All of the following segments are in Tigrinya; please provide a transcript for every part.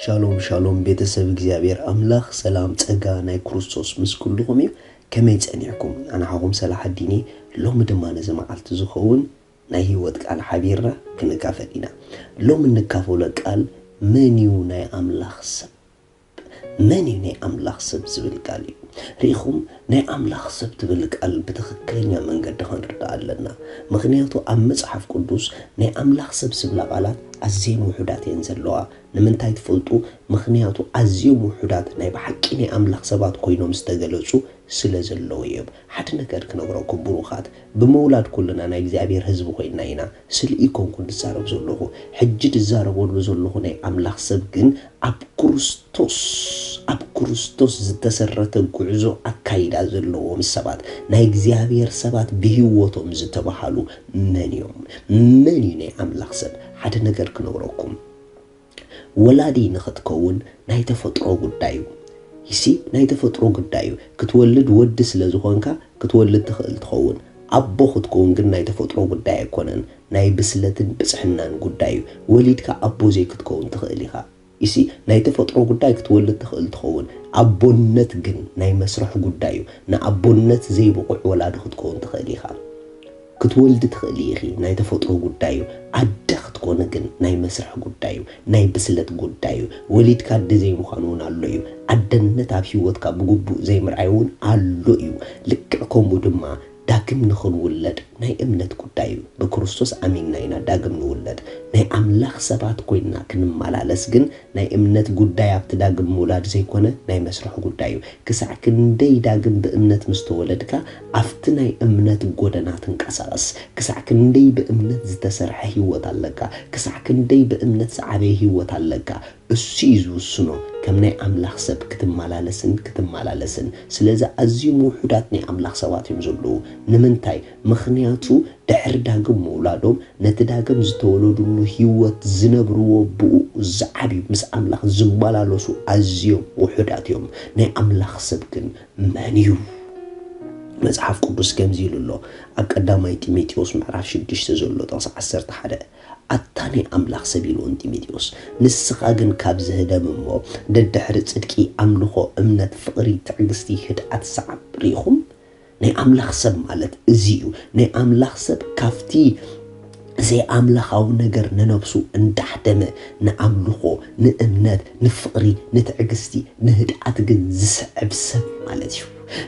ሻሎም ሻሎም ቤተሰብ እግዚኣብሔር ኣምላኽ ሰላም ጸጋ ናይ ክርስቶስ ምስ ኩልኹም እዩ። ከመይ ጸኒሕኩም? ኣነ ሓኹም ሰላሓዲን እየ። ሎሚ ድማ ነዚ መዓልቲ ዝኸውን ናይ ህይወት ቃል ሓቢርና ክንካፈል ኢና። ሎሚ እንካፈሎ ቃል መን እዩ ናይ ኣምላኽ ሰብ? መን እዩ ናይ ኣምላኽ ሰብ ዝብል ቃል እዩ። ርኢኹም፣ ናይ ኣምላኽ ሰብ ትብል ቃል ብትኽክለኛ መንገዲ ክንርዳእ ኣለና። ምኽንያቱ ኣብ መጽሓፍ ቅዱስ ናይ ኣምላኽ ሰብ ዝብላ ቃላት ኣዝየን ውሑዳት እየን ዘለዋ። ንምንታይ ትፈልጡ? ምኽንያቱ ኣዝዮም ውሑዳት ናይ ብሓቂ ናይ ኣምላኽ ሰባት ኮይኖም ዝተገለጹ ስለ ዘለዉ እዮም። ሓደ ነገር ክነግረኩም ብሩኻት፣ ብምውላድ ኩልና ናይ እግዚኣብሔር ህዝቢ ኮይንና ኢና። ስለ ኢኮንኩ ዝዛረብ ዘለኹ፣ ሕጂ ዝዛረበሉ ዘለኹ ናይ ኣምላኽ ሰብ ግን ኣብ ክርስቶስ፣ ኣብ ክርስቶስ ዝተሰረተ ጉዕዞ ኣካይዳ ዘለዎም ሰባት፣ ናይ እግዚኣብሔር ሰባት ብህይወቶም ዝተባሃሉ መን እዮም? መን እዩ ናይ ኣምላኽ ሰብ? ሓደ ነገር ክነግረኩም። ወላዲ ንኽትከውን ናይ ተፈጥሮ ጉዳይ እዩ። ይሲ ናይ ተፈጥሮ ጉዳይ እዩ። ክትወልድ ወዲ ስለ ዝኾንካ ክትወልድ ትኽእል ትኸውን። ኣቦ ክትከውን ግን ናይ ተፈጥሮ ጉዳይ ኣይኮነን። ናይ ብስለትን ብጽሕናን ጉዳይ እዩ። ወሊድካ ኣቦ ዘይክትከውን ትኽእል ኢኻ። ይሲ ናይ ተፈጥሮ ጉዳይ ክትወልድ ትኽእል ትኸውን። ኣቦነት ግን ናይ መስርሕ ጉዳይ እዩ። ንኣቦነት ዘይብቑዕ ወላዲ ክትከውን ትኽእል ኢኻ። ክትወልዲ ትኽእሊ ኢኺ፣ ናይ ተፈጥሮ ጉዳይ እዩ። ኣደ ክትኮኒ ግን ናይ መስርሕ ጉዳይ እዩ፣ ናይ ብስለት ጉዳይ እዩ። ወሊድካ ኣደ ዘይምዃን እውን ኣሎ እዩ። ኣደነት ኣብ ህይወትካ ብግቡእ ዘይምርኣይ እውን ኣሎ እዩ። ልክዕ ከምኡ ድማ ዳግም ንኽንውለድ ናይ እምነት ጉዳይ እዩ። ብክርስቶስ ኣሚንና ኢና ዳግም ንውለድ። ናይ ኣምላኽ ሰባት ኮይንና ክንመላለስ ግን ናይ እምነት ጉዳይ ኣብቲ ዳግም ምውላድ ዘይኮነ ናይ መስርሕ ጉዳይ እዩ። ክሳዕ ክንደይ ዳግም ብእምነት ምስ ተወለድካ ኣብቲ ናይ እምነት ጎደና ትንቀሳቐስ፣ ክሳዕ ክንደይ ብእምነት ዝተሰርሐ ህይወት ኣለካ፣ ክሳዕ ክንደይ ብእምነት ዝዓበየ ህይወት ኣለካ፣ እሱ እዩ ዝውስኖ ከም ናይ ኣምላኽ ሰብ ክትመላለስን ክትመላለስን። ስለዚ ኣዝዮም ውሑዳት ናይ ኣምላኽ ሰባት እዮም ዘለዉ። ንምንታይ? ምኽንያቱ ድሕሪ ዳግም ምውላዶም ነቲ ዳግም ዝተወለዱሉ ህይወት ዝነብርዎ ብኡ ዝዓብዩ ምስ ኣምላኽ ዝመላለሱ ኣዝዮም ውሑዳት እዮም። ናይ ኣምላኽ ሰብ ግን መን እዩ? መጽሓፍ ቅዱስ ከምዚ ኢሉ ኣሎ ኣብ ቀዳማይ ጢሞቴዎስ ምዕራፍ ሽዱሽተ ዘሎ ጥቕሲ ዓሰርተ ሓደ ኣታ ናይ ኣምላኽ ሰብ ኢልዎ ንጢሞቴዎስ ንስኻ ግን ካብ ዝህደም እሞ ደድሕሪ ጽድቂ ኣምልኾ እምነት ፍቕሪ ትዕግስቲ ህድኣት ሰዓብ ርኢኹም ናይ ኣምላኽ ሰብ ማለት እዚ እዩ። ናይ ኣምላኽ ሰብ ካብቲ ዘይኣምላኻዊ ነገር ንነብሱ እንዳሕደመ ንኣምልኾ፣ ንእምነት፣ ንፍቕሪ፣ ንትዕግስቲ፣ ንህድኣት ግን ዝስዕብ ሰብ ማለት እዩ።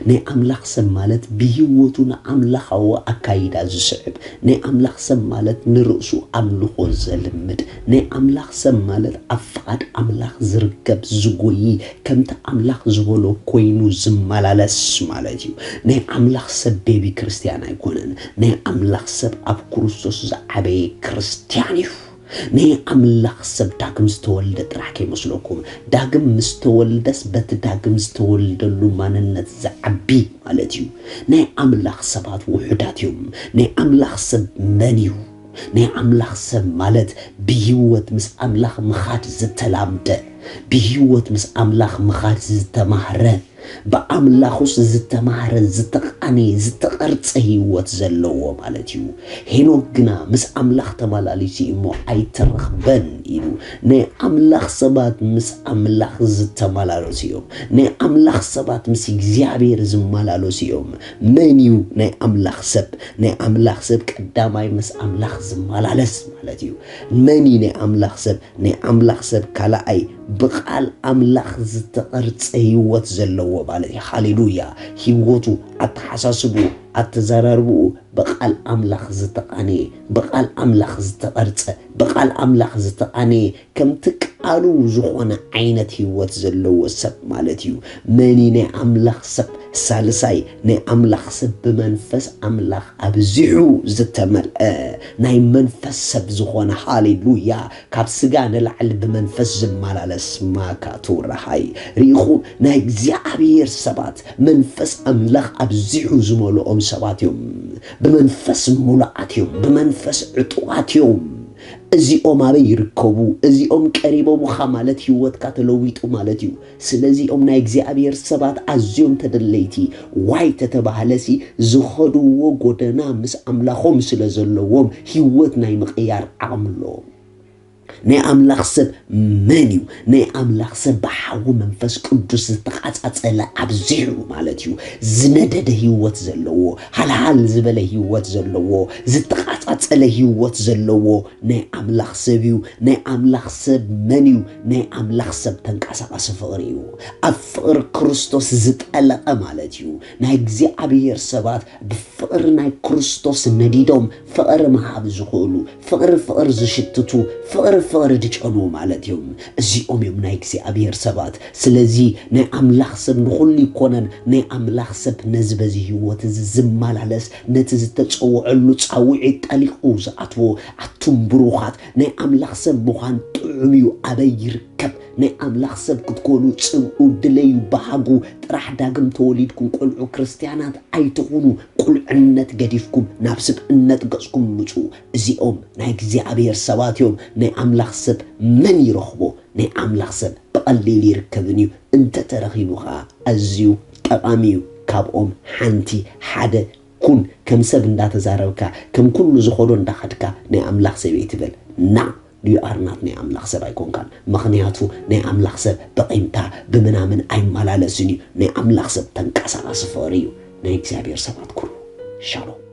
ናይ ኣምላኽ ሰብ ማለት ብህይወቱ ንኣምላኻዊ ኣካይዳ ዝስዕብ፣ ናይ ኣምላኽ ሰብ ማለት ንርእሱ ኣምልኾ ዘልምድ፣ ናይ ኣምላኽ ሰብ ማለት ኣብ ፍቓድ ኣምላኽ ዝርከብ ዝጎይ ከምቲ ኣምላኽ ዝበሎ ኮይኑ ዝመላለስ ማለት እዩ። ናይ ኣምላኽ ሰብ ቤቢ ክርስትያን ኣይኮነን። ናይ ኣምላኽ ሰብ ኣብ ክርስቶስ ዝዓበየ ክርስትያን እዩ። ናይ ኣምላኽ ሰብ ዳግም ዝተወልደ ጥራሕ ከይመስለኩም። ዳግም ምስ ተወልደስ በቲ ዳግም ዝተወልደሉ ማንነት ዝዓቢ ማለት እዩ። ናይ ኣምላኽ ሰባት ውሑዳት እዮም። ናይ ኣምላኽ ሰብ መን እዩ? ናይ ኣምላኽ ሰብ ማለት ብህይወት ምስ ኣምላኽ ምኻድ ዝተላምደ፣ ብህይወት ምስ ኣምላኽ ምኻድ ዝተማህረ፣ ብኣምላኹስ ዝተማህረ፣ ዝተቓነየ፣ ዝተቐርጸ ህይወት ዘለዎ ማለት እዩ። ሄኖክ ግና ምስ ኣምላኽ ተመላሊሱ እዩ እሞ ኣይተረኽበን ኢሉ። ናይ ኣምላኽ ሰባት ምስ ኣምላኽ ዝተመላለሱ እዮም። ናይ ኣምላኽ ሰባት ምስ እግዚኣብሔር ዝመላለሱ እዮም። መን እዩ ናይ ኣምላኽ ሰብ? ናይ ኣምላኽ ሰብ ቀዳማይ ምስ ኣምላኽ ዝመላለስ ማለት እዩ። መን እዩ ናይ ኣምላኽ ሰብ? ናይ ኣምላኽ ሰብ ካልኣይ ብቓል ኣምላኽ ዝተቐርጸ ህይወት ዘለዎ ማለት እዩ። ሃሌሉያ! ህይወቱ፣ ኣተሓሳስብኡ፣ ኣተዘራርብኡ ብቓል ኣምላኽ ዝተቓነየ፣ ብቓል ኣምላኽ ዝተቐርጸ፣ ብቓል ኣምላኽ ዝተቓነየ፣ ከምቲ ቃሉ ዝኾነ ዓይነት ህይወት ዘለዎ ሰብ ማለት እዩ። መን እዩ ናይ ኣምላኽ ሰብ? ሳልሳይ፣ ናይ ኣምላኽ ሰብ ብመንፈስ ኣምላኽ ኣብዚሑ ዝተመልአ ናይ መንፈስ ሰብ ዝኾነ፣ ሃሌሉያ፣ ካብ ስጋ ንላዕሊ ብመንፈስ ዝመላለስ ማካቱ ረሃይ ርኢኹ። ናይ እግዚኣብሔር ሰባት መንፈስ ኣምላኽ ኣብዚሑ ዝመልኦም ሰባት እዮም። ብመንፈስ ሙሉኣት እዮም። ብመንፈስ ዕጡቓት እዮም። እዚኦም ኣበይ ይርከቡ? እዚኦም ቀሪቦምኻ ማለት ህይወትካ ተለዊጡ ማለት እዩ። ስለዚኦም ናይ እግዚኣብሔር ሰባት ኣዝዮም ተደለይቲ፣ ዋይ ተተባህለሲ ዝኸድዎ ጎደና ምስ ኣምላኾም ስለ ዘለዎም ህይወት ናይ ምቕያር ዓቕሚ ኣለዎም። ናይ ኣምላኽ ሰብ መን እዩ? ናይ ኣምላኽ ሰብ ብሓዊ መንፈስ ቅዱስ ዝተቓጻጸለ ኣብዚሑ ማለት እዩ። ዝነደደ ህይወት ዘለዎ፣ ሃልሃል ዝበለ ህይወት ዘለዎ፣ ዝተቓጻጸለ ህይወት ዘለዎ ናይ ኣምላኽ ሰብ እዩ። ናይ ኣምላኽ ሰብ መን እዩ? ናይ ኣምላኽ ሰብ ተንቀሳቓሲ ፍቕሪ እዩ። ኣብ ፍቕሪ ክርስቶስ ዝጠለቐ ማለት እዩ። ናይ እግዚኣብሔር ሰባት ብፍቕሪ ናይ ክርስቶስ ነዲዶም ፍቕሪ ምሃብ ዝኽእሉ፣ ፍቕሪ ፍቕሪ ዝሽትቱ፣ ፍቕሪ ፍቕሪ ዝጨኑ ማለት እዮም። እዚኦም እዮም ናይ እግዚኣብሔር ሰባት። ስለዚ ናይ ኣምላኽ ሰብ ንኹሉ ይኮነን። ናይ ኣምላኽ ሰብ ነዚ በዚ ህይወት እዚ ዝመላለስ፣ ነቲ ዝተጸውዐሉ ጻውዒት ጠሊቑ ዝኣትዎ። ኣቱም ብሩኻት፣ ናይ ኣምላኽ ሰብ ምዃን ጥዑም እዩ። ኣበይ ይርከብ? ናይ ኣምላኽ ሰብ ክትኮኑ ጽምኡ፣ ድለዩ፣ በሃጉ። ጥራሕ ዳግም ተወሊድኩም ቆልዑ ክርስትያናት ኣይትኹኑ። ቁልዕነት ገዲፍኩም ናብ ስብእነት ገጽኩም ምጹ። እዚኦም ናይ እግዚኣብሔር ሰባት እዮም። ናይ ኣምላኽ ሰብ መን ይረኽቦ? ናይ ኣምላኽ ሰብ ብቐሊል ይርከብን እዩ። እንተተረኺቡ ኸኣ ኣዝዩ ጠቓሚ እዩ። ካብኦም ሓንቲ ሓደ ኩን። ከም ሰብ እንዳተዛረብካ፣ ከም ኩሉ ዝኾዶ እንዳኸድካ ናይ ኣምላኽ ሰብ ኣይትበል። ና you are not ናይ ኣምላኽ ሰብ ኣይኮንካን። ምኽንያቱ ናይ ኣምላኽ ሰብ ብቂምታ ብምናምን ኣይመላለስን እዩ። ናይ ኣምላኽ ሰብ ተንቀሳቓሲ ፍቕሪ እዩ። ናይ እግዚኣብሔር ሰባት ኩኑ። ሻሎም።